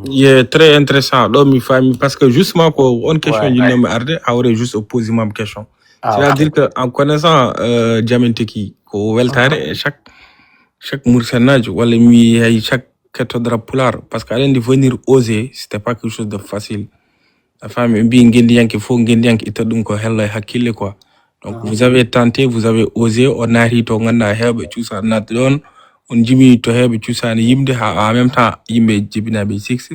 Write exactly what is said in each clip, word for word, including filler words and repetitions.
Ye très intéressant. Ɗo mi faami, parce que justement ko on question, ouais, jinnoomi arde, a wore juste o posi mam question. Ah, c'est-à-dire que en connaissant, euh, Jamin Teki, ko weltaare e chaque, chaque Mauritaniennajo, walla mi hay chaque kettoɗo rap pulaar, parce que aɗa anndi venir oser, c'était pas quelque chose de facile. A faami, ɓe mbi ngenndiyanke fof, ngenndiyanke itta ɗum ko hello e hakkille quoi. Donc, vous avez tenté, vous avez osé, on naati to ngannduɗaa heewɓe cuusaa naatde ɗoon, on njimi to heewɓe cuusaani yimde, haa en même temps yimɓe jibinaaɓe six,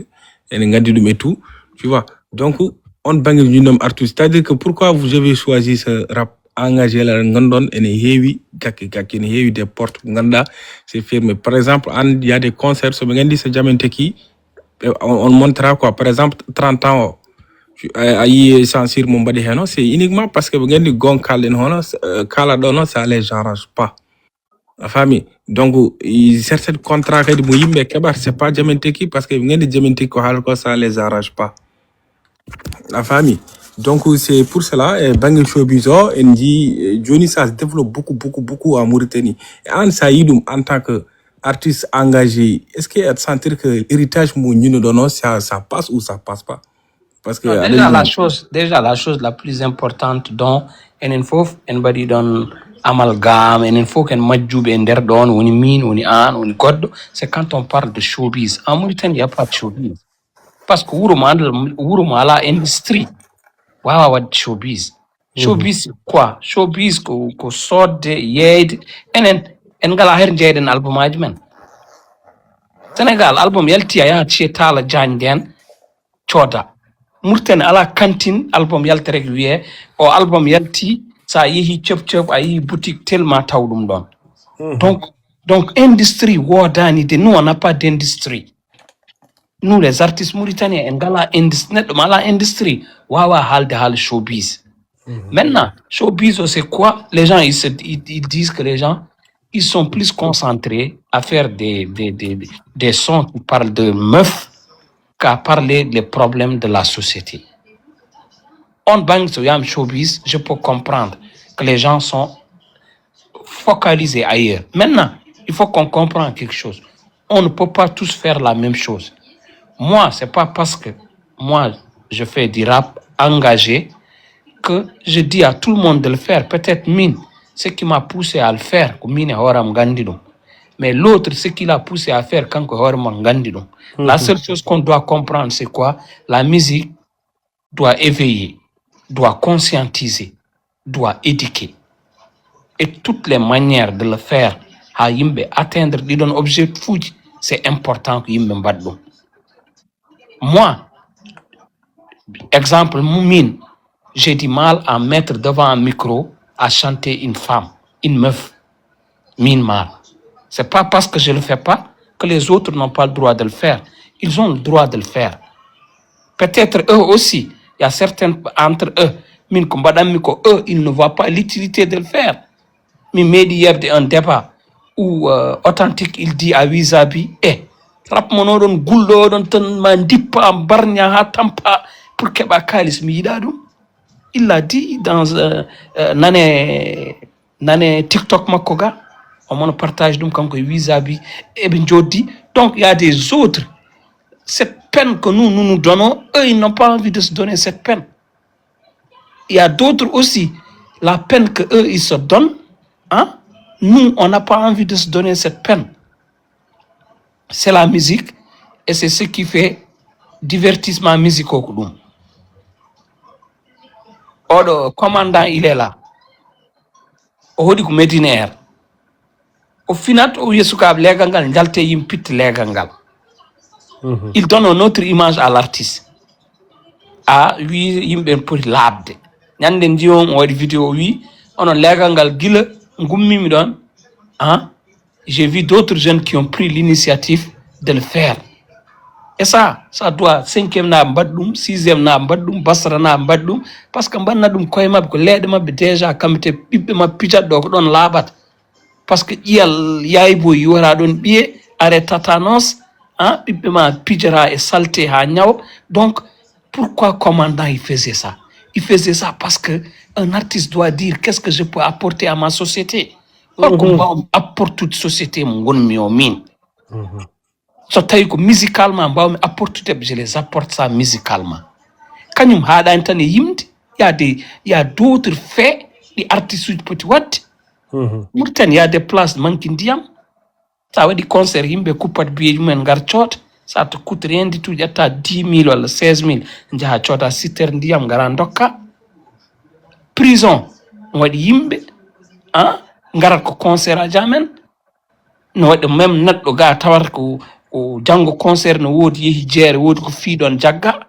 ene nganndi ɗum et tout, tu vois. Donc, on bannge ñun ɗoon artiste, c'est-à-dire que pourquoi vous avez choisi ce rap engagé la ngannduɗon ene heewi gakke gakke, ene heewi des portes ko ngannduɗaa c'est fermé. Par exemple, an, il y a des concerts, so ɓe nganndi so Jamin Teki, ɓe, on, on montra quoi, par exemple, trente ans o, a, a yii censure mo mbaɗi heen o, c'est uniquement parce que ɓe nganndi gon kalɗen hono, euh, kala ɗo noon, ça les arrange pas. A faami? Donc, i certains contrat kadi mo yimɓe keɓata, c'est pas Jamin Teki, parce que ɓe nganndi Jamin Teki ko haalata ko, ça les arrange pas. A faami? Donc, c'est pour cela, e bannge showbiz o, en njii, eh, jooni ça se développe beaucoup, beaucoup, beaucoup en Mauritanie. Et an, so a yii ɗum en tant que artiste engagé, est-ce que aɗa sentir que héritage mo ñinnuɗon o, ça, ça passe ou ça passe pas? Parce que, non, déjà, la chose, déjà, la chose la plus importante dont enen fof en mbaɗi ɗoon amalgame, enen fof ken majjuɓe e nder ɗoon, woni min, woni an, woni goɗɗo, c'est quand on parle de showbiz. En Mauritanie, il y a pas de showbiz. Parce que wuro mo andal, wuro mo alaa industrie, waawaa waɗde showbiz. Showbiz, c'est quoi? Showbiz ko, ko soodde, yeeyde. Enen, en ngalaa hay to njeeyɗen album aji men. Sénégal, album yalti, a yahat chez Talla Diagne ndeen, cooda. Mauritanie alaa cantine, album yalta rek wiyee, o album yalti, so a yehii cop cop, a yehii boutique tel, ma taw ɗum ɗoon. Donc, donc, industrie woodaani de, nous, on n'a pas d'industrie. Nous, les artistes mauritaniens, en ngalaa indus-, neɗɗo mo alaa industrie, waawaa haalde haala showbiz. Maintenant, showbiz, c'est quoi? Les gens, ils se, ils, ils disent que les gens, ils sont plus concentrés à faire des, des, des, des sons qui parlent de meufs qu'à parler des problèmes de la société. On bannge, so wiyaama showbiz, je peux comprendre que les gens sont focalisés ailleurs. Maintenant, il faut qu'on comprenne quelque chose. On ne peut pas tous faire la même chose. Moi, c'est pas parce que moi, je fais du rap engagé que je dis à tout le monde de le faire. Peut-être min, ce qui m'a poussé à le faire, ko min e hoore am nganndi ɗum. Mais l'autre, ce qui l'a poussé à faire, kanko e hoore mum nganndi ɗum. La seule chose qu'on doit comprendre, c'est quoi? La musique doit éveiller, doit conscientiser, doit éduquer. Et toutes les manières de le faire, haa yimɓe atteindre ɗiɗon objectif uji, c'est important ko yimɓe mbaɗa ɗum. Moi, exemple, min, j'ai du mal à mettre devant un micro à chanter une femme, une meuf. Min mal. C'est pas parce que je le fais pas que les autres n'ont pas le droit de le faire. Ils ont le droit de le faire. Peut-être eux aussi, il y a certains entre eux, min ko mbaɗanmi ko, eux, ils ne voient pas l'utilité de le faire. Mi meeɗi yeɓde un débat où, euh, Authentique, il dit à Wizabi, eh, rap mon oɗon gulɗo oɗon tan ma dippa mbarña haa tampa pour keɓa kaalis, mi yiɗa ɗum. Il l'a dit dans, euh, euh, nane, nane TikTok makko ga, omo partage ɗum kanko e Wizabi, eɓe joddi. Donc, il y a des autres. Cette peine que nous, nous nous donnons, eux, ils n'ont pas envie de se donner cette peine. Il y a d'autres aussi, la peine que eux, ils se donnent, hein, nous, on n'a pas envie de se donner cette peine. C'est la musique et c'est ce qui fait divertissement musical ko ɗum. Oɗo commandant, il est là. O hoɗi ko Médina Air. O finat, o wiya sukaaɓe leegal ngal, njalte yimɓe pitta leegal ngal. Il donne une autre image à l'artiste. A wi yimɓe en poti laaɓde. Ñande njiyon o waɗi vidéo, o wi, onon leegal ngal, gila ngummimi ɗoon, ah, j'ai vu d'autres jeunes qui ont pris l'initiative de le faire. Et ça, ça doit cinquième na mbaɗ ɗum, sixième na mbaɗ ɗum, Basra na mbaɗ ɗum, parce que mbanna ɗum koye maɓɓe, ko leeɗe maɓɓe déjà, kamɓe te ɓiɓɓe maɓɓe pijat ɗo ko ɗoon laaɓata. Parce que ƴiyal yaybo yiwata ɗoon ɓiye, are tatanos, ah, ɓiɓɓe ma pijata e saleté haa ñawa. Donc, pourquoi commandant il faisait ça? Il faisait ça parce que un artiste doit dire, qu'est-ce que je peux apporter à ma société? Holko mbawmi apportude société mo ngonmi o min? So tawi ko musicalement mbawmi apportude ɓe, je les apporte ça musicalement. Kañum haaɗani tan e yimde. Il y a des, il y a d'autres faits ɗi artiste uji poti waɗde. Mauritanie, il y a des places manque ndiyam. Sa waɗi concert, yimɓe kuppat biyeeji mumen ngar coota. Ça te coûte rien du tout, ƴetta dix mille walla seize mille, njaha coota sitter ndiyam, ngara ndokka. Prison no waɗi yimɓe, ah, ngarat ko concert aji amen. No waɗi même neɗɗo ga tawata ko, ko janngo concert no woodi, yehi jeere, woodi ko fii ɗon jagga,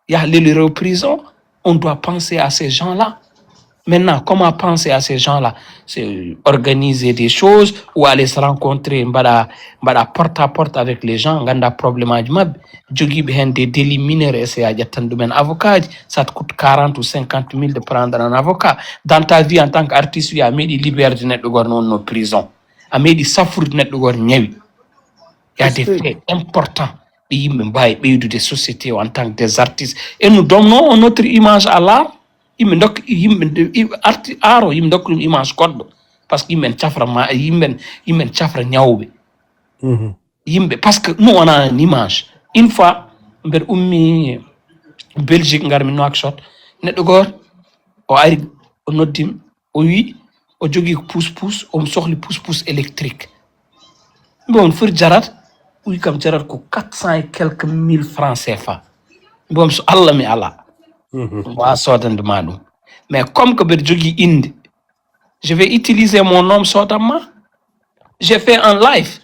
yaha leli rew prison. On doit penser à ces gens-là. Maintenant, comment penser à ces gens-là? C'est organiser des choses ou aller se rencontrer, mbaɗa, mbaɗa porte à porte avec les gens, ngannda problème aji maɓɓe. Jogiiɓe heen des délits mineurs, essayer a ƴettan ɗumen avocat ji. Ça te coûte quarante ou cinquante mille de prendre un avocat. Dans ta vie en tant qu'artiste, wi a meeɗi liberde neɗɗo goto no wonno prison. A meeɗi safrude neɗɗo goto ñawi. Il y a des faits importants ɗi yimɓe mbaawi ɓeydude société o en tant que des artistes. Et nous donnons notre image à l'art. Yimɓe ndokka, yimɓe nde-, i-, arti-, art o, yimɓe ndokka ɗum image goɗɗo. Par ce que yimɓe en cafra ma, yimɓe en, yimɓe en cafra ñawɓe. Yimɓe, parce que nous, on a une image. Une fois, mbeɗa ummi Belgique, ngarmi Nouakchott. Neɗɗo goto, o ari, o noddim, o wi, o jogii pousse-pousse, omo sohli pousse-pousse électrique. Mbi on foti jarat, o wi kam jarat ko quatre cents et quelques mille francs C F A. Mbi on so Allah mi ala. Wa sodande ma ɗum. Mais comme que mbeɗa jogii inde, je vais utiliser mon nom sodamma. J'ai fait un live.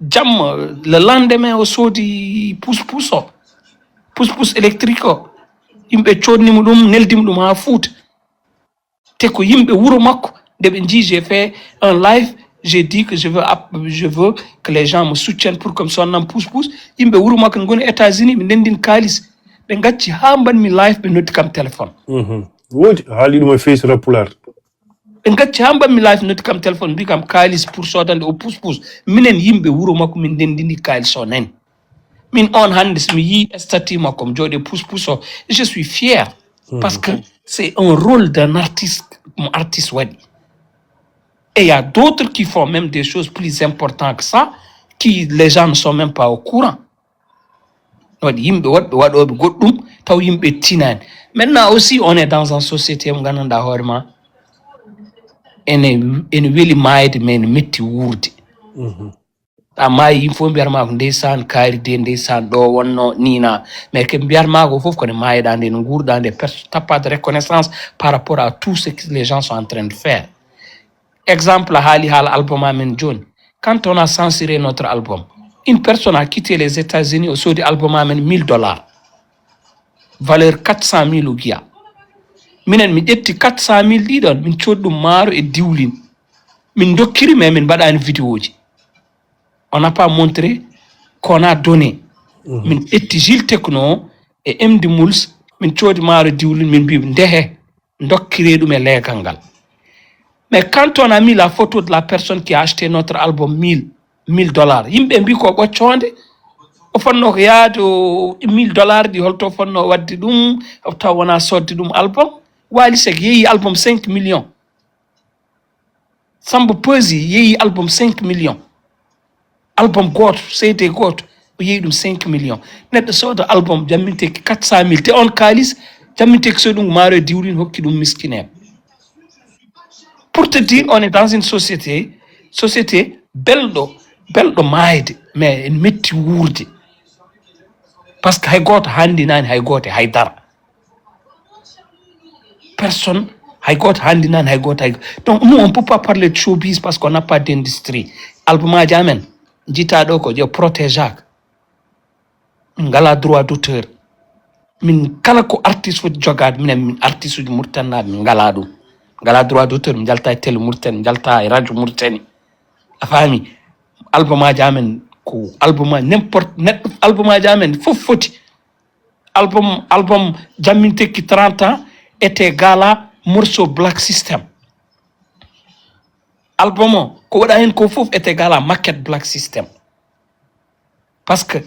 Jamma, le lendemain, o soodi pousse-pousse o. Pousse-pousse électrique o. Yimɓe codnimo ɗum, neldimo ɗum ha Fuuta. Te ko yimɓe wuro makko, nde ɓe njii, j'ai fait un live, j'ai dit que je veux app-, je veux que les gens me soutiennent pour que mi sodnam pousse-pousse. Yimɓe wuro makko ngoni États-Unis, ɓe ndendin kaalis. Ɓe ngacci ha mbanmi live, ɓe noddi kam téléphone. Woodi, a haali ɗum e Face Pulaar. Ɓe ngacci ha mbanmi live, noddi kam téléphone, mbi kam kaalis pour sodande o pousse-pousse. Minen yimɓe wuro makko, min ndendini kaalis o nani. Min on hannde, so mi yii statut makko, mi jooɗe pousse-pousse o, je suis fier. Parce que c'est un rôle d'un artiste, mo artiste waɗi. Et il y a d'autres qui font même des choses plus importantes que ça, qui les gens ne sont même pas au courant. Waɗi yimɓe woɗɓe waɗooɓe goɗɗum, taw yimɓe tinaani. Maintenant aussi, on est dans une société mo nganndanɗaa hoore ma, ene, ene weli maayde, mais ene metti wuurde. A maayi, yimɓe fof mbiyata ma ko ndeysaan, kaari de, ndeysaan, ɗo wonno, nii na. Mais ke mbiyata ma ko fof, ko nde maayeɗaa nde, no nguurɗaa nde, pers-, t'as pas de reconnaissance par rapport à tout ce que les gens sont en train de faire. Exemple, a haali haala album amen jooni. Quand on a censuré notre album, une personne a quitté les États-Unis, o soodi album amen mille dollars. Valeur quatre cent mille o giya. Minen mi ƴetti quatre cent mille ɗi ɗon, min coodi ɗum maaro e diwlin. Min dokkiri, mais min mbaɗaani vidéoji. On n'a pas montré qu'on a donné. Min ƴetti Gilles Techno e M D Mouls, min coodi maaro diwlin, min mbi ndehe, dokkire ɗum e leegal ngal. Mais quand on a mis la photo de la personne qui a acheté notre album mille, mille dollars, yimɓe mbi ko ɓoccoonde, o fotnoo ko yaade o mille dollars ɗi, holto o fotnoo waɗde ɗum, taw wona soodde ɗum album. Wally Seck yeeyi album cinq millions. Samba Peuzzi yeeyi album cinq millions. Album gooto, C D gooto, o yeeyi ɗum cinq millions. Neɗɗo sooda album jamminteki quatre cent mille, te on kaalis jamminteki so ɗum maaro e diwlin hokki ɗum miskineeɓe. Pour te dire, on est dans une société, société belɗo, belɗo maayde, mais en metti wuurde. Par ce que hay gooto hanndinaani hay gooto e hay dara. Personne, hay gooto hanndinaani hay gooto, hay go-, donc nous, on peut pas parler de showbiz parce qu'on n'a pas d'industrie. Album aji amen, jita ɗo ko je protégeaka. Min ngalaa droit d'auteur. Min kala ko artiste foti jogaade, minen, min artiste uji murtannaaɓe, min ngalaa ɗum. Min ngalaa droit d'auteur, min njalta e télé Mauritanie, min njalta e radio Mauritanie. A faami? Album aji amen ko album a-, n'importe, neɗɗo, album aji amen fof foti. Album, album Jammin Tekki trente ans est égal à morceau Black System. Album o, ko waɗa heen ko fof est égal à maquette Black System. Par ce que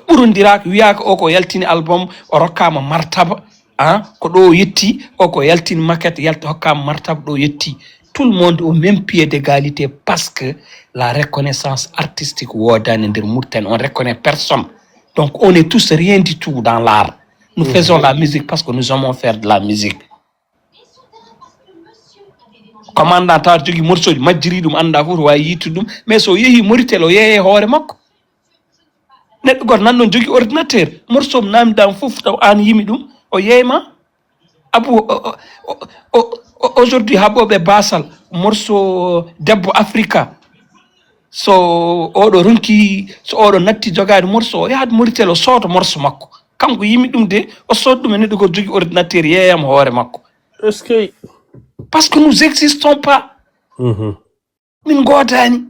ɓurondiraaka, wiyaaka o ko yaltini album, o rokkaama martaba, ah, ko ɗo o yetti, o ko yaltini maquette, yalti hokkaama martaba ɗo o yetti. tout le monde au même pied d'égalité parce que la reconnaissance artistique woodani nder Mauritanie, on reconnaît personne. Donc on est tous rien du tout dans l'art. Nous faisons la musique parce que nous aimons faire de la musique. Commandant tawa jogi morceau ji majjiri ɗum, annda fof to wawi yittude ɗum, mais so yeehi Mauritanie o yeeye hoore makko. Neɗɗo goto nan ɗon jogi ordinateur, morceau mo namdama fof taw an yimi ɗum, o yeeyma. Abu, o- o- o- o- o- aujourd'hui haɓoɓe basal, morceau debbo Africa, so oɗo ronki, so oɗo natti jogade morceau, o yahat Mauritanie o sooda morceau makko. Kanko yimi ɗum de, o sooda ɗum e neɗɗo goto jogi ordinateur yeeyam hoore makko. Est-ce que Parce que nous existons pas. Mhm. Min goodani.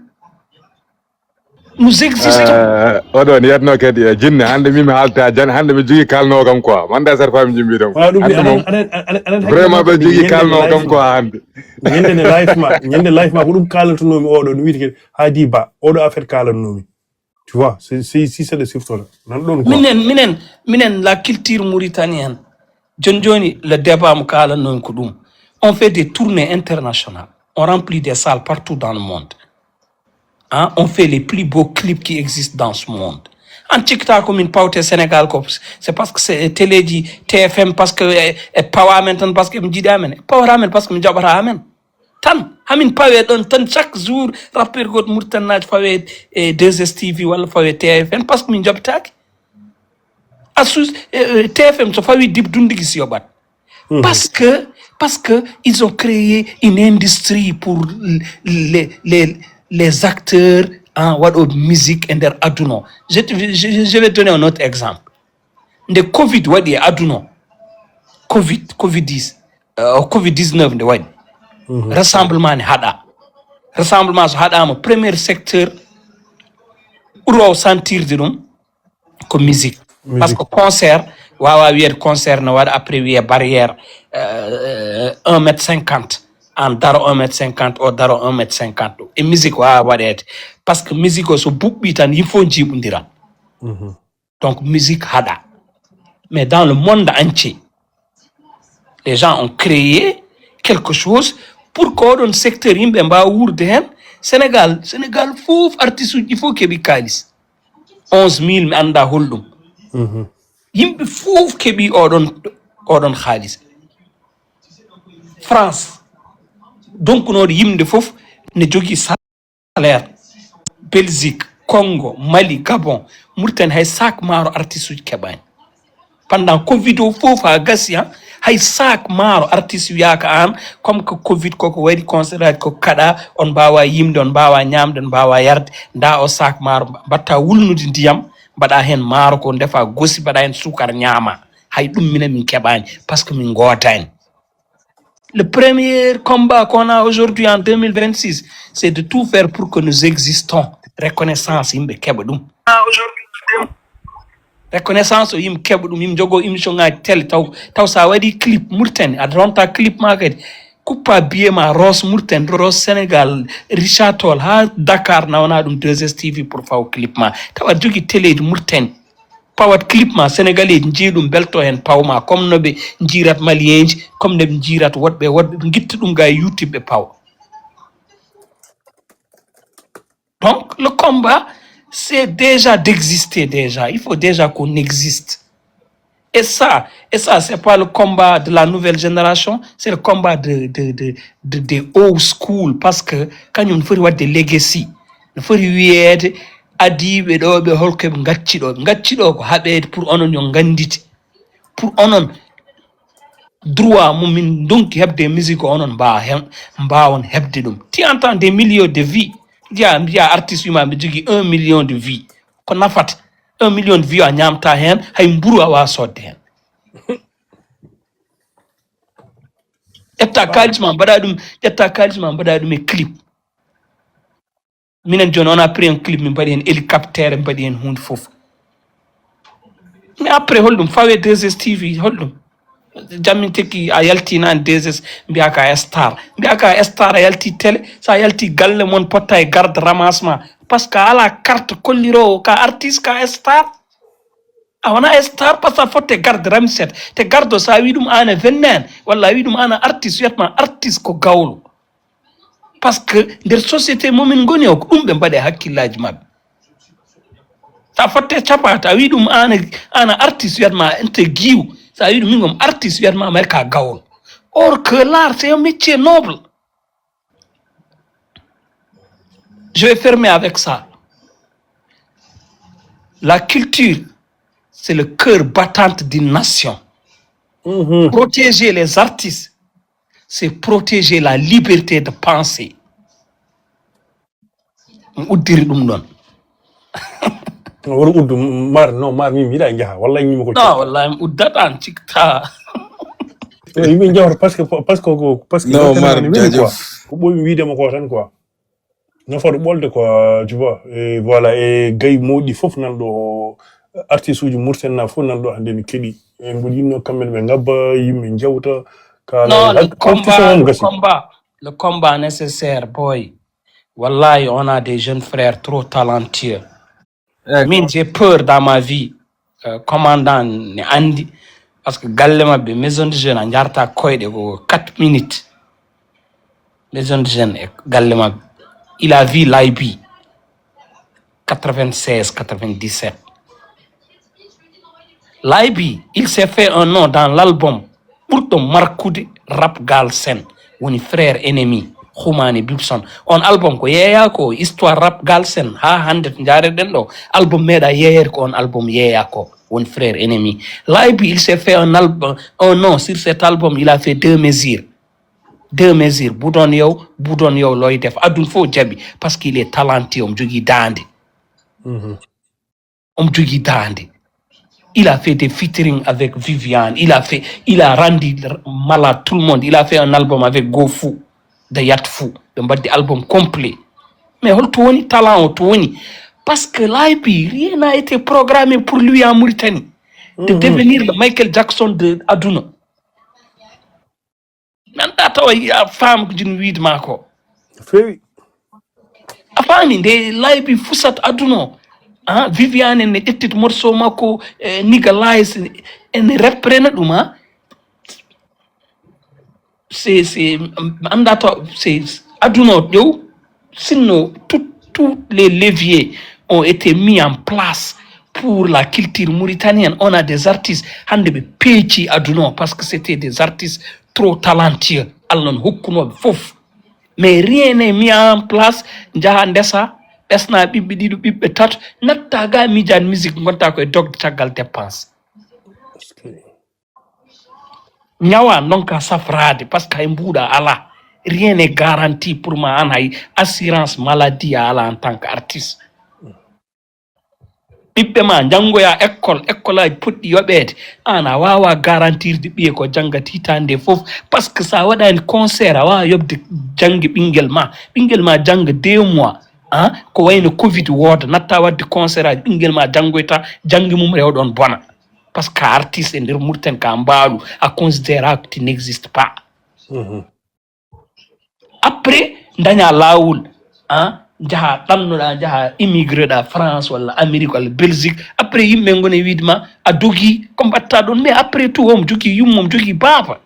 Nous existons. Eh, oɗon yetno kadi e jinne, hande min mi haalta jan, hande mi jogi kalno kam quoi, manda sar fami jimbi ɗum. Wala ɗum Hande aɗan moom, aɗan aɗan aɗan vraiment ɓe hakkilante jogi ñande nde kalno kam live quoi ma hande. Ñande nde live ma, ñande live ma ko ɗum kalantonomi oɗo no wiite kadi Hadi Ba, oɗo affaire kalannomi. Tu vois, c'est c'est si c'est de surtout nan ɗon quoi. Minen minen minen la culture mauritanienne. Joni joni le débat mo kalannomi ko ɗum. On fait des tournées internationales. On remplit des salles partout dans le monde. Hein? On fait les plus beaux clips qui existent dans ce monde. An cikkata ko min pawte Sénégal ko c'est parce que c'est téléji T F M parce que e e pawa men tan parce que ɓe jiiɗi amen, e pawata amen parce que ɓe jaɓata amen. Tan hamin pawe ɗon tan, chaque jour rappeur goto murtannaji fawe e deux S T V walla fawe T F M parce que min jaɓtaki. Asus e T F M so fawi dib dundigi si yoɓat. Parce que parce que ils ont créé une industrie pour les les les acteurs en waɗo musique e nder aduna o. Je, te- je, je vais donner un autre exemple. Nde covid waɗi e aduna o, covid covid dix, euh, covid dix-neuf nde waɗi, rassemblement ne haɗa. Rassemblement so haɗama, premier secteur ɓurowo sentirde ɗum ko musique. Parce que concert wawa wiyede concert ne waɗa, après wiye barrière euh, un mètre cinquante, an daro un mètre cinquante, o daro un mètre cinquante ɗo e musique wawa waɗede. Parce que musique o so buɓɓi tan yimɓe fof jiiɓodiran. Donc musique haɗa. Mais dans le monde entier, les gens ont créé quelque chose pour que oɗon secteur yimɓe mbawa wuurde hen. Sénégal, Sénégal fof artiste uji ɗi fof keeɓi kalis. Onze mille mi annda holɗum. Yimɓe fof keeɓi oɗon oɗon haalis. France, donkunoɗo yimde fof ne jogui salaire. Belgique, Congo, Mali, Gabon, Mauritanie hay sac maaro artiste uji keɓani. Pendant covid o fof ha gasi ha, hay sac maaro artiste wiyaka an comme que covid koko waɗi concert aji koko kaɗa, on mbawa yimde, on mbawa ñamde, on mbawa yarde. Nda o sac maaro, mbatta wulnude ndiyam, mbaɗa hen maaro ko ndefa gosi, mbaɗa hen sukar ñama. Hay ɗum minen min keɓani parce que min godani. Le premier combat qu'on a aujourd'hui en deux mille vingt-six, c'est de tout faire pour que nous existons. Reconnaissance, yimɓe keɓa ɗum. Reconnaissance o yimɓe keɓa ɗum, yimɓe jogo émission ngaji télé taw taw sa waɗi clip Mauritanie, a ronta clip ma kadi, kuppa billet ma, Ross Mauritanie, Ross Sénégal, Richard Toll ha Dakar, nawana ɗum deux S T V pour faw clip ma. Tawa aɗa jogui téléji Mauritanie, pawat clip ma, sénégalais ji jiiɗum belto hen pawma comme no ɓe jiirat malien ji, comme no ɓe jiirat woɗɓe woɗɓe ɓe guitta ɗum ga e YouTube ɓe pawa. Donc le combat c'est déjà d'exister déjà, il faut déjà qu'on existe. Et ça et ça c'est pas le combat de la nouvelle génération, c'est le combat de de de de des old school parce que kañum no foti waɗde legacy, no foti wiyeede adiiɓe ɗo ɓe holko ɓe gacci ɗo, ɓe gacci ɗo ko haɓeede pour onon yo gandite, pour onon droit mo min donki heɓde e musique o onon mbawa hen, mbawon heɓde ɗum. Tu entends des millions de vues, jeeya mbiya artiste wima mbiɗa jogui un million de vues, ko nafata? Un million de vues a ñamta hen, hay mburu a wawa sodde hen. Ƴetta kalis ma mbaɗa ɗum, ƴetta kalis ma mbaɗa ɗum e clip. Minen joni on a pris un clip, min mbaɗi hen hélicoptère, mbaɗi hen hunde foof. Mais après holɗum fawe deux S T V holɗum? Jammin tekki a yalti nani deux S, mbiya ka star, mbiya ka star, a yalti télé, sa yalti galle mon potta e garde ramassement, parce que a ala carte kollirowo ka artiste, ka star. A wona star parce que a fotte garde ramset, te garde o sa wi ɗum an a vennan walla a wi ɗum an a artiste, wiyatma artiste ko gawlo. Parce que nder société momin ngoni o, ko ɗum ɓe mbaɗe hakkillaaji maɓɓe. Sa fatte capaata, a wi ɗum an, an artiste, wiyat ma ente giw. Sa wi ɗum min gom artiste, wiyat ma mari ka gawol. Or que l'art, c'est un métier noble. Je vais fermer avec ça. La culture, c'est le cœur battant d'une nation. Protéger les artistes, c'est protéger la liberté de penser. Mi uddiri ɗum ɗon. Wori uddu mar, no mar, min mi yiɗa jaha, wallahi mi ko. No, wallahi mi uddata an cikta. Yimɓe jawata parce que parce que ko parce que no mar, jaajëf. Ko ɓoymi wiide mo ko tan quoi. Nafaɗo ɓolde quoi, tu vois. Et voilà, e gay moɗi fof nan ɗo, artiste uji murten na fof nan ɗo hande ne keɗi. En mboɗi yinno kamɓe ɓe ngabba yimɓe jawta. Kala le combat, le combat, le combat nécessaire, boy. Wallahi, on a des jeunes frères trop talentueux. Min, j'ai peur dans ma vie. Euh, commandant ne andi, parce que galle maɓɓe, maison de jeune, a jarta koyɗe ko quatre minutes. Maison de jeune e galle maɓɓe. Il a vu Laybi quatre-vingt-seize, quatre-vingt-dix-sept. Laybi, il s'est fait un nom dans l'album ɓurɗo markude rap Galsen, woni Frère Ennemi, Humani Bibson. On album ko yeeya ko histoire rap Galsen ha hande to jareɗen ɗo. Album meeɗa yeeyede ko on album yeeya ko, woni Frère Ennemi. Laybi, il s'est fait un album, un nom sur cet album, il a fait deux mesures. Deux mesures, Budon Yow, Budon Yow Loy Def. Adun fo jaɓi, parce qu'il est talentueux, omo jogii daande. Omo jogii daande. Il a fait des featuring avec Viviane. Il a fait, il a rendu malade tout le monde. Il a fait un album avec Go Fou, de Yat Fou. Ɓe mbaɗi album complet. Mais holto woni talent o to woni? Parce que Laybi, rien n'a été programmé pour lui en Mauritanie. De devenir le Michael Jackson de aduna. Nanta tawa a faama ko jin wiide ma ko. Fewi. A faami nde Laybi fusat aduna o. Ah, Viviane ne ƴettit morceau makko, eh, Nigga Lies, ene reprena ɗum, ah. C'est, c'est, anda to, c'est aduna o ƴew. Sinno, tout, tous les leviers ont été mis en place pour la culture mauritanienne. On a des artistes hande ɓe peeci aduna o parce que c'était des artistes trop talentueux. Allah no hokkunoɓe fof. Mais rien n'est mis en place. Njaha ndesa, ɓesna ɓiɓɓe ɗiɗo, ɓiɓɓe tato, natta ga mijan musique, gonta koye dogde caggal dépense. Ñawa ndonka safraade parce que hay mbuuɗa ala. Rien n'est garanti pour ma, an hay assurance maladie a ala en tant que artiste. Ɓiɓɓe ma njanngoya école, école aji poɗɗi yoɓeede, an a wawa garantirde ɓiye ko janngata hitaande nde fof. Parce que sa waɗani concert a wawa yoɓde jannge ɓinngel ma. Ɓinngel ma jannga deux mois, ah, ko wayno covid wooda, natta waɗde concert aji, ɓinngel ma janngoyta, jannge mum rewɗon bona. Parce que a artiste e nder Mauritanie ka mbaalu, a considéré que tu n'existe pas. Après, daña laawol, ah, njaha ɗannoɗa, njaha immigré ɗa France walla Amérique walla Belgique. Après, yimɓe ngone wiide ma a dogi, ko mbatta ɗon? Mais après tout, omo jogii yumma, omo jogii baaba.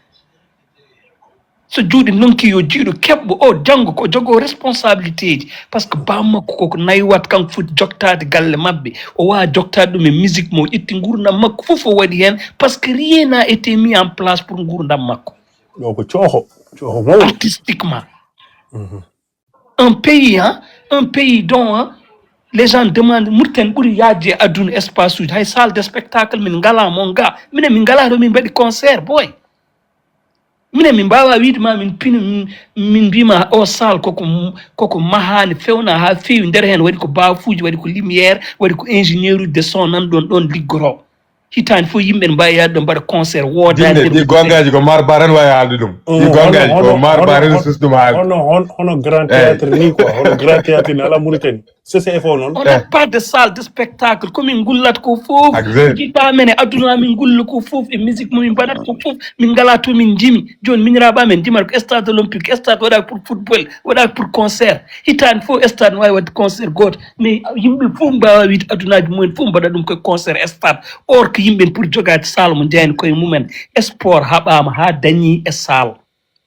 So juuɗe ndonki yo jiiɗo keɓɓo, o janngo ko jogo responsabilité ji. Parce que baaba makko koko naywat, kanko foti joktaade galle maɓɓe. O wawa joktaade ɗum e musique mo, o ƴetti nguurndam makko fof o waɗi heen. Parce que rien n'a été mis en place pour nguurndam makko. Ɗo ko cooho, cooho mawɗo. Artistiquement. Un pays, hein, un pays dont, hein, les gens demandent, Mauritanie ɓuri yaajde e aduna espace uji, hay salle de spectacle min ngala mo nga. Minen min ngala ɗo min mbaɗi concert, boy. Minen min mbawa wiide ma min pino, min, min mbima o salle koko, koko mahani, fewna ha fewi, nder hen waɗi ko bafuji, waɗi ko lumière, waɗi ko ingénieur uji de son nan ɗon, ɗon liggoro. Hitaande fof yimɓe ne mbawi yaade ɗo mbaɗa concert woodaani. Ɗi gongaji ko mar baran wawi haalde ɗum. Ɗi gongaji ko mar baran sus ɗum haalde. Hono hono hono grand théâtre ni quoi, hono grand théâtre ni ala Mauritanie. C C F o noon. On n'a pas de salle de spectacle, ko min ngullat ko fof. Jita men e aduna min ngulla ko fof, e musique mo min mbaɗat ko fof min ngala to min jimi. Jooni miñiraaɓe amen jimata ko stade olympique, stade waɗa pour football, waɗa pour concert. Hitaande fof stade ne wawi waɗde concert gooto. Mais yimɓe fof mbawa wiide adunaji mumen fof mbaɗa ɗum koye concert stade. Or que yimɓe pour jogade salle mo jeyani koye mumen. Sport haɓama ha dañi e salle.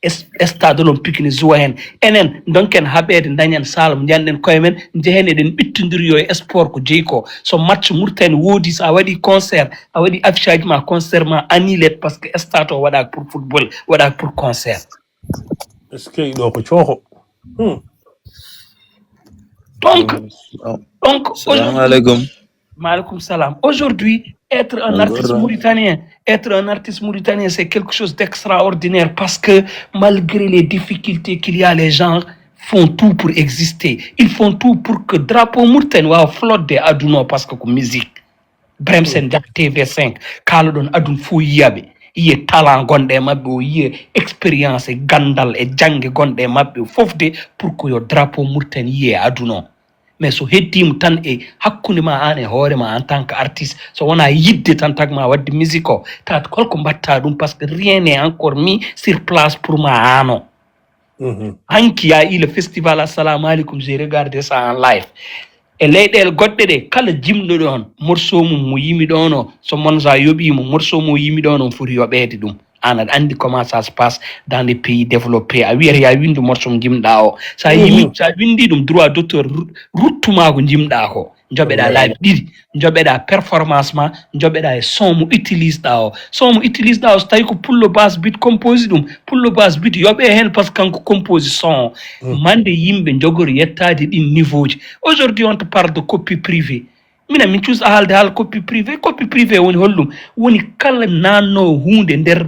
Stade olympique ne joue heen. Enen ndonken haɓeede, ndañen salle mo njanɗen koye men, njehen eɗen ɓittondiri yo e sport ko jeyi ko. So match Mauritanie woodi, so a waɗi concert, a waɗi affichage ma, concert ma annulé, parce que stade o waɗaaka pour football, waɗaaka pour concert. Est-ce que ɗo ko cooho? Hmm. Donc, donc Salam alaikum. Maaleykum salam. Aujourd'hui, être un artiste mauritanien, être un artiste mauritanien, c'est quelque chose d'extraordinaire parce que malgré les difficultés qu'il y a, les gens font tout pour exister. Ils font tout pour que drapeau Mauritanie waawa flotde aduna o, parce que ko musique. Brem Sen Diak T V cinq, kaala ɗon aduna fof yiya ɓe. Yiye talent gonɗo e maɓɓe o, yiye expérience e gandal e jannge gonɗe e maɓɓe o, fof de pour que yo drapeau Mauritanie yiye aduna o. Mais so heddiima tan e hakkunde ma aan e hoore ma en tant que artiste, so wonaa yidde tan tag ma waɗde musique o, taat holko mbaɗta ɗum, parce que rien n'est encore mis sur place pour ma aan o. Hanki ya ila festival Assalamu alaikum, j'ai regardé ça en live. E leyɗeele goɗɗe ɗe, kala jimɗo ɗon morceau mum mo yimi ɗon o, so Monza yoɓimo morceau mo yimi ɗon on foti yoɓeede ɗum. An aɗa anndi comment ça se passe dans les pays développés. A wiyata ya winndu morceau mo jimɗa o. Sa yimi, sa winndi ɗum, droit d'auteur ru- ruttuma ko jimɗa ko. Joɓeɗa laabi ɗiɗi. Joɓeɗa performance ma, joɓeɗa e son mo utilise ɗa o. Son mo utilise ɗa o, so tawi ko Pullo Bass Beat compose ɗum, Pullo Bass Beat yoɓe heen, parce que kanko compose son o. Mande yimɓe njogori yettaade ɗin niveau ji. Aujourd'hui on te parle de copie privée. Minen min cuusa haalde haala copie privée. Copie privée woni holɗum? Woni kala nanno huunde nder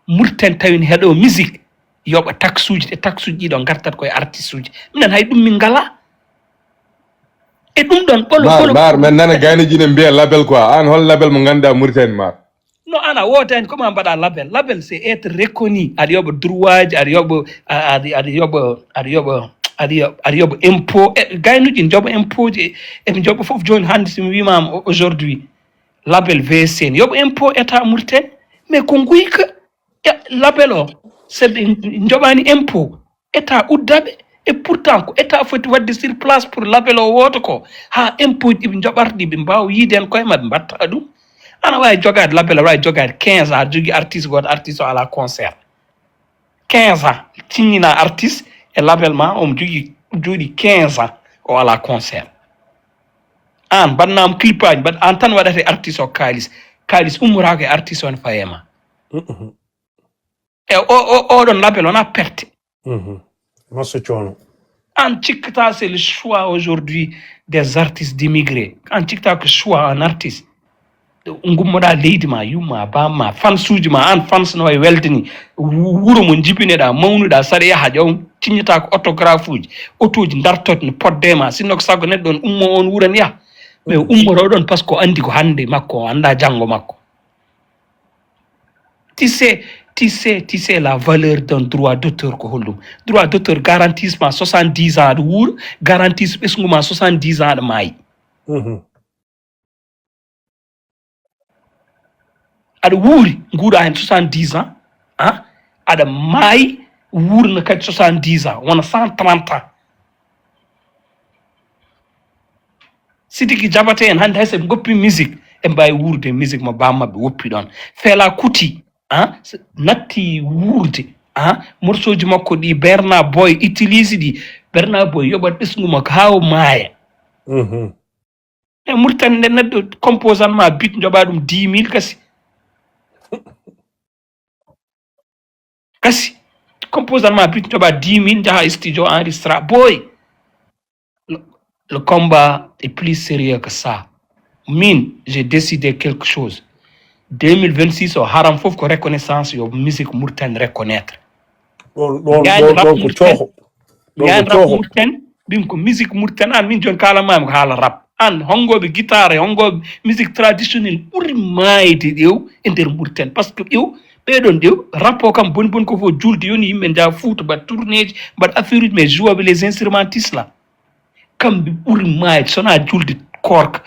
Mauritanie tawi ne heɗo musique, yoɓa taxe uji, ɗe taxe uji ɗiɗo ngartat koye artiste uji. Minen hay ɗum min ngala. E ɗum ɗon ɓolo Maar, ɓolo maar men nana gaynaji ne mbiya label quoi. An hol label mo ngannduɗaa Mauritanie maar? No, an a woodani, comment mbaɗa label? Label c'est être reconnu. Aɗa yoɓa droit ji, aɗa yoɓa a- aɗa aɗa yoɓa aɗa yoɓa aɗa yoɓa aɗa yoɓa impôt. E gaynuji ne njoɓa impôt ji, eɓe njoɓa fof. Jooni hannde si mi wimama o- aujourd'hui label V C N yoɓa impôt état Mauritanie. Mais ko nguyka. Ya, label o, so ɓe njoɓani impôt, état udda ɓe. Et pourtant ko état foti waɗde sur place pour label o wooto ko, ha impôt ji ɓe njoɓata ɗi ɓe mbaawa yiide heen koye maɓɓe mbatta ɗum. Ana waawi jogaade label, aɗa waawi jogaade quinze, aɗa jogii artiste gooto, artiste o alaa concert. Quinze ans, ciññina artiste e label ma, omo jogii, jooɗii quinze ans o alaa concert. Aan mbaɗnaama clip aji, mbaɗ aan tan waɗata e artiste o kaalis. Kaalis ummotaako e artiste o ne faye ma. E o o oɗon label wona perte. Massa coono. An cikkata c'est le choix aujourd'hui des artistes d'immigrés? An cikkata ko choix un artiste? Ngummoɗa leydi ma, yumma, bamma, fansuji ma, an fans no e weldini. Wu- wuro mo jibineɗa, mawnuɗa, saɗa yaha ƴaw, ciññata ko autographe uji, otoji dartot ne podde ma. Sinno ko sago neɗɗo on ummo on wuran yaha. Mais ummoto ɗon parce que o andi ko hande makko, o anda janngo makko. Tu sais, tu sais, tu sais la valeur d'un droit d'auteur ko holɗum? Droit d'auteur garantise ma soixante-dix ans aɗa wuura, garantise ɓesngu ma soixante-dix ans aɗa maayi. Aɗa wuuri, nguuɗa hen soixante-dix ans, ah, aɗa maayi, wuurna kadi soixante-dix ans, wona cent trente ans. Si tigi jaɓate en hannde, hay so ɓe ngoppi musique, ɓe mbaawi wuurde musique mo bammaɓe woppi ɗon. Fela Kuti, ah, s- natti wuurde, ah, morceau ji makko ɗi Burna Boy utilise ɗi, Burna Boy yoɓat ɓesngu makko haa o maaya. E Mauritanie nde neɗɗo composant ma beat njoɓa ɗum dix mille kasi. Kasi composant ma beat njoɓa dix mille, njaha studio enregistra. Boy, le, le combat est plus sérieux que ça. Min, j'ai décidé quelque chose. Deux mille vingt-six o, haram fof ko reconnaissance, yo musique Mauritanie reconnaître. Ɗon ɗon Yaani ɗon rap ɗon ko Mauritanie. cooho. Ɗon Yaani ko rap cooho. Mauritanie, min ko musique Mauritanie. An min jooni kaalanmaami ko haala rap. An honngoɓe guitare, honngoɓe musique traditionnelle ɓuri maayde ɗew e nder Mauritanie. Parce que ɗew, ɓeɗon ɗew, rap o kam boni boni ko fof julde, yoni yimɓe njaha Fuuta, mbaɗa tournée ji, mbaɗa affaire uji, mais jouaɓe les instrumentistes là. Kamɓe ɓuri maayde, so wonaa julde koorka.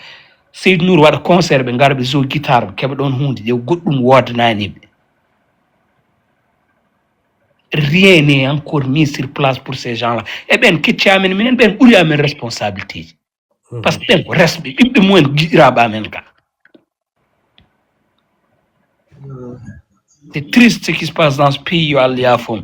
Seydou Nour waɗa concert, ɓe ngara ɓe joue guitare, ɓe keɓa ɗon huunde, ɗew goɗɗum woodanaani ɓe. Rien n'est encore mis sur place pour ces gens-là. E ɓen kecci amen, minen ɓen ɓuri amen responsabilité ji. Parce que ɓen ko resɓe, ɓiɓɓe mumen, giɗiraaɓe amen ka. C'est triste ce qui se passe dans ce pays, yo Allah yaafo.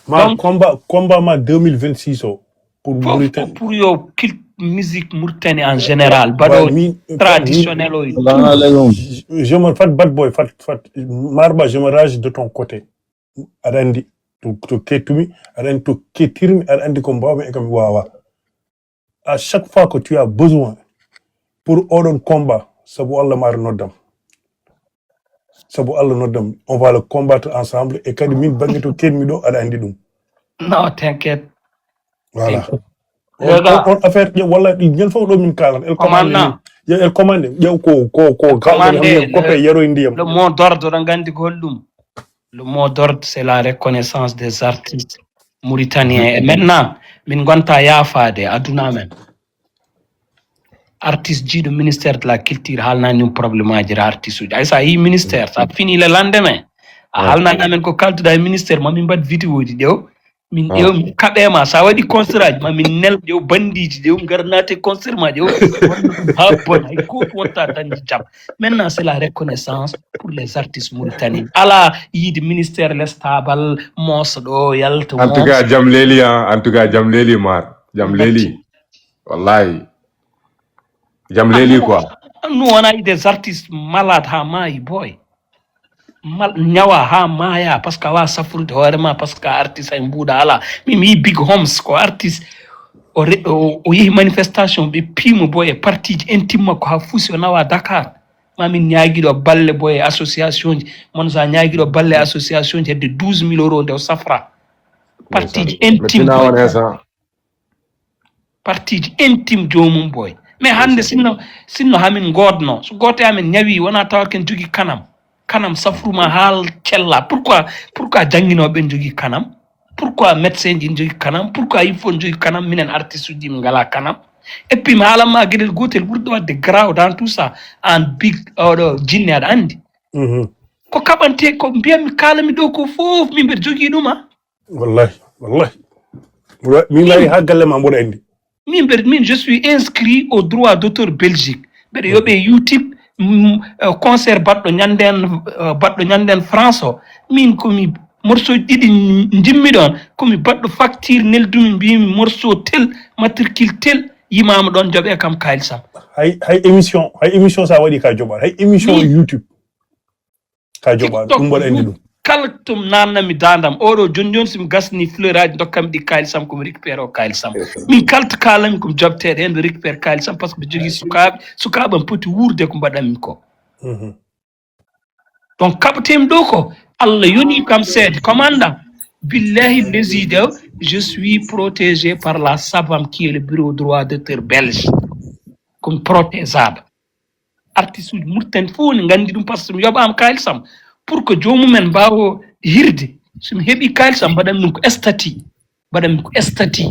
Ma combat combat ma deux mille vingt-six o pour fof Mauritanie. Pour yo kil musique Mauritanie en général, baɗo Min traditionnel o. Salamu aleykum. Je me fat bad boy fat fat marba je me rage de ton côté. Aɗa andi to to kettumi, aɗa andi to kettirmi, aɗa andi ko mbawmi e kam wawa. À chaque fois que tu as besoin pour oɗon combat, sabu Allah mar noddam. Sabu Allah noddam, on va le combattre ensemble et kadi min bangi to ketmi ɗo aɗa andi ɗum. Non, t'inquiète. Voilà. Yoga. On affaire ƴew walla ɗi ñande fof ɗo min kalan el commande. Commandant. Ƴew el commande ƴew ko ko ko Commandé, kalɗen koppe le- yaroy ndiyam. Le mot d'ordre ɗo nganndi ko holɗum? Le mot d'ordre, c'est la reconnaissance des artistes mauritaniens. Et maintenant, min gonta yaafaade aduna men. Artiste jiiɗo ministère de la culture haalnani ɗum problème aji ra artiste uji. Ay sa yi ministère, sa fini le lendemain. A haalnani amen ko kaltuɗa e ministère, ma min mbaɗ vidéo ji ɗew. Min ɗew min kaɓema, sa waɗi concert aji ma min nel ɗew bandiji ɗew ngar naate concert ma ɗew. Ha bon, hay ko wonta dañde jam. Maintenant, c'est la reconnaissance pour les artistes mauritaniens. Ala yiide ministère lestabal mooso ɗo yalta. En tout cas, jam leeli, hein. En tout cas, jam leeli, Mar. Jam leeli. Wallahi. Jam leeli, quoi. Nous, on a eu des artistes malades ha maayi, boy. Mal, ñawa ha maaya, parce que awa safrude hoore ma, parce que artiste ay mbuuɗa ala. Min mi yi Big Homes ko artiste. O, re- o, o yehi manifestation, ɓe piimo boy e partie ji intime makko ha fuusi, o nawa Dakar. Ma min ñaagiɗo balle boy e association ji. Mon sa ñaagiɗo balle e association ji hedde douze mille euros nde o safra. Partie ji intime Tina boy. Won instant. Partie ji intime joomum boy. Mais hannde sinno sinno hamin ngoodno, so gooto e amen ñawi, wona tawa ken jogi kanam. Kanam safruma haal cella. Pourquoi pourquoi jannginooɓe en jogi kanam? Pourquoi médecin ji en jogi kanam? Pourquoi il faut en jogi kanam? Minen artiste uji min ngala kanam. Et puis mi haalan ma geɗel gootel ɓurɗo wadde graw dans tout ça. An big oɗo jinne aɗa anndi. Mhm. Ko kaɓante ko mbiyammi kaalami ɗo ko fof min mbeɗa jogii ɗum a. Wallahi, wallahi. Mboɗo- min lari ha galle ma mboɗo andi. Min mbeɗa min je suis inscrit au droit d'auteur Belgique. Mbeɗa yoɓe YouTube, mm, euh, concert baɗɗo ñanden euh, baɗɗo ñanden France o. Min komi morceau ɗiɗi njimmi ɗon, komi baɗɗo facture neldumi mbimi morceau tel, matricule tel, yimama ɗon, joɓe kam kalisam. Hay hay émission, hay émission sa waɗi ka joɓat. Hay émission e YouTube. Ka joɓat. Ɗum mboɗo andi ɗum. Kala tum nannami dandam oɗo joni joni somi gasni fleur aji dokkami ɗi kalisam komi récupéré o kalisam. Min kalta kalami komi joɓteɗe hen mi récupéré kalisam parce que mi jogui sukaɓe, sukaɓe am poti wuurde ko mbaɗanmi ko. Mhm. Donc kaɓatemi ɗo ko Allah yoni kam seede commandant. Billahi lesi de, je suis protégé par la sabam qui est le bureau droit d'auteur belge. Komi protégeaɗo. Artiste uji murtani fof ne nganndi ɗum parce que mi yoɓaama kalisam pour que joomumen mbaawo hirde. Somi heɓi kalisam mbaɗanmi ɗum ko estati. Mbaɗanmi ko estati.